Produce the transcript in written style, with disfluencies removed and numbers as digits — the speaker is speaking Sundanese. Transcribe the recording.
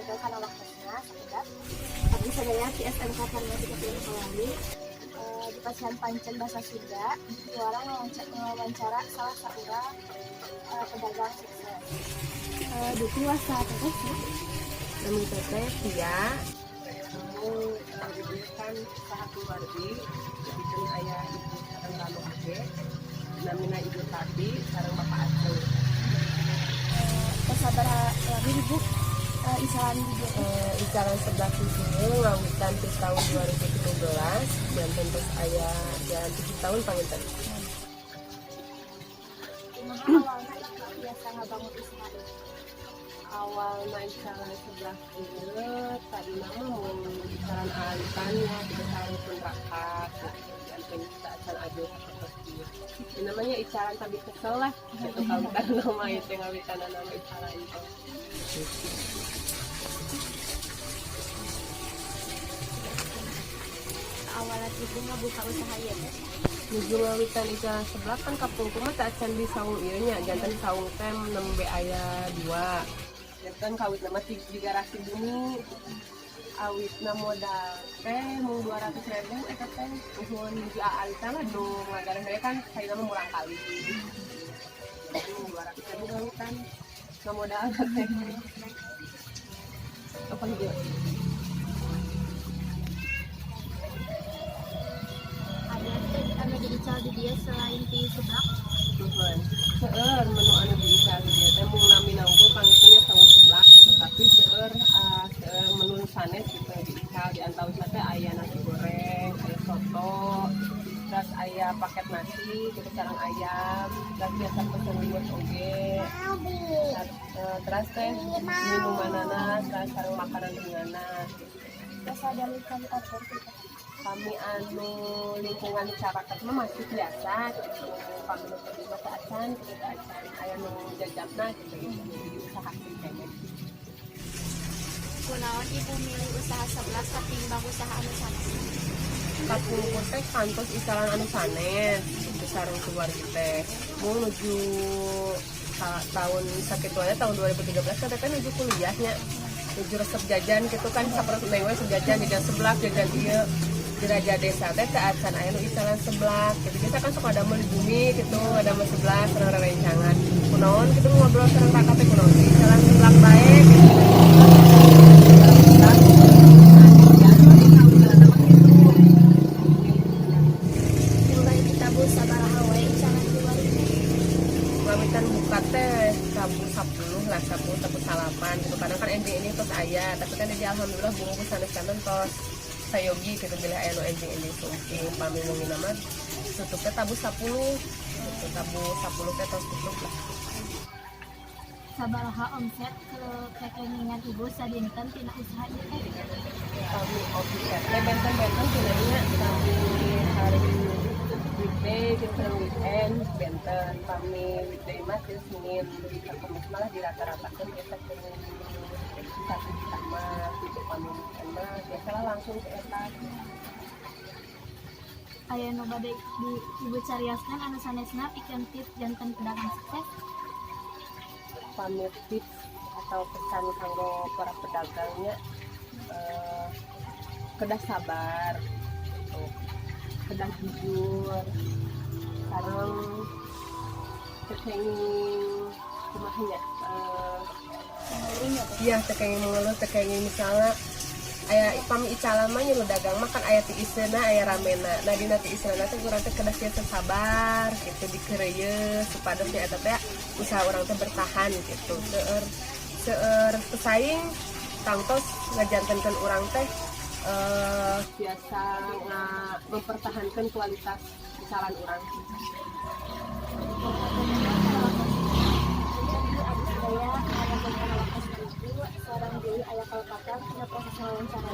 Hapunten kana waktosna sakedap. Abdi sadaya ti SMK Farmasi Kepulauan Kawali di pasihan pancen bahasa Sunda urang ngawawancara salah saurang pedagang sukses. Dupi wasta teteh sih? Nami teteh Tia. Kamu ibu kan saha keluargi, jadikeun aya ibu sareng rama oge. Namina Ibu Tati sareng Bapak Aceng. Tos sabaraha lami Ibu icalan di dieu teh? Icalan seblak di sini ngawitan di tahun 2017 dan tos aya jalan 7 tahun panginten. Kumaha awalna Ibu biasa ngabangun usaha ieu? Awalna icalan seblak ieu tadi nama mau icalan alitan ya gitu sareng pun rakat gitu janten acan aju sapertos ieu. Ya, namanya icalan tapi kesel lah gitu kawitan nama itu ngawitan nama icalan teh. Awalna Ibu ngabuka usaha ieu teh? Nuju ngawitan icalan seblak kan kapungkur mah teu acan di saung ieu nya, janten saung teh nembe aya dua. Janten kawitna mah di garasi bumi. Awitna modal teh mung 200 ribu eta teh, nuhun nuju aalitan lah nu ngagarah kan saena mah murang kali. Janten mung 200 ribu ngawitan modal teh. Apa ieu? Aya teh anu diical di dieu selain ti seblak? Nuhun. Seueur menu anu diical di dieu teh, mung namina unggul pangitunya saung seblak gitu, tapi seueur seueur menu sanes gitu diical. Di antawisna teh aya nasi goreng, aya soto, terus aya paket nasi gitu sareng ayam, terus biasa pesen liwet oge. Terus teh minumanana, terus sareng makanan ringanna gitu. Biasa dari kali order teh? Kami anu lingkungan Carakat mah masih biasa gitu, kami nu teu mah teu acan gitu, teu acan aya nu jajabna gitu, gitu diusahakeun keneh. Kunaon Ibu milih usaha seblak katimbang usaha anu sanes? Kapungkur teh kantos icalan anu sanes gitu sareng keluarga teh, mung nuju tahun sakituannya tahun 2013 kan teteh nuju kuliahnya, nuju resep jajan gitu kan, sapertos neng we resep jajan, jajan seblak, jajan ieu. Di Rajadesa teh teu acan aya nu icalan seblak gitu. Biasa kan sok ada di bumi gitu, ada mah seblak sareng rerencangan. Kunaon gitu ngobrol sareng kakak teh, kunaon teh icalan seblak bae gitu. Seblak biasa mah gitu. Mulai ditabuh sabaraha wae icalan di warung teh? Ngawitan buka teh tabuh 10 lah, 10, tabuh salapan gitu. Kadang kan enjing ini tos aya, tapi kan jadi alhamdulillah bungkus sanes kanten tos sayogi gitu, bilih aya nu enjing-enjing sumping. Pami wengi mah tutupnya tabuh 10 gitu, tabuh 10 teh tos tutup lah. Sabaraha omset kekengingan Ibu sadinten tina usaha ieu teh? Kami omset teh benten-benten tina, kami hari weekday gitu sareng weekend benten. Kami weekday mah teh Senin ka Kamis malah di rata-ratakeun biasa 1 juta mah gitu. Kami weekend mah biasalah langsung ke eta. Aya nu bade di Ibu carioskeun anu sanesna pikeun tips janten pedagang sukses? Pamit tips atau pesan kanggo para pedagangnya, kedah sabar gitu, kedah jujur sareng teu kenging kumaha nya, iya, teu kenging mengeluh, teu kenging misalnya aya pami icalan mah nya, nu dagang mah kan aya tiiseuna, aya ramena. Nah, dina tiiseuna teh urang teh kedah tiasa sabar gitu, dikeureuyeun supados nya eta teh usaha urang teh bertahan gitu. Seueur seueur pesaing tangtos ngajantenkeun urang teh biasa mempertahankan kualitas icalan urang. Abdi sadaya ngahatur kana waktu Ibu sareng deui aya kalepatan dina proses wawancara.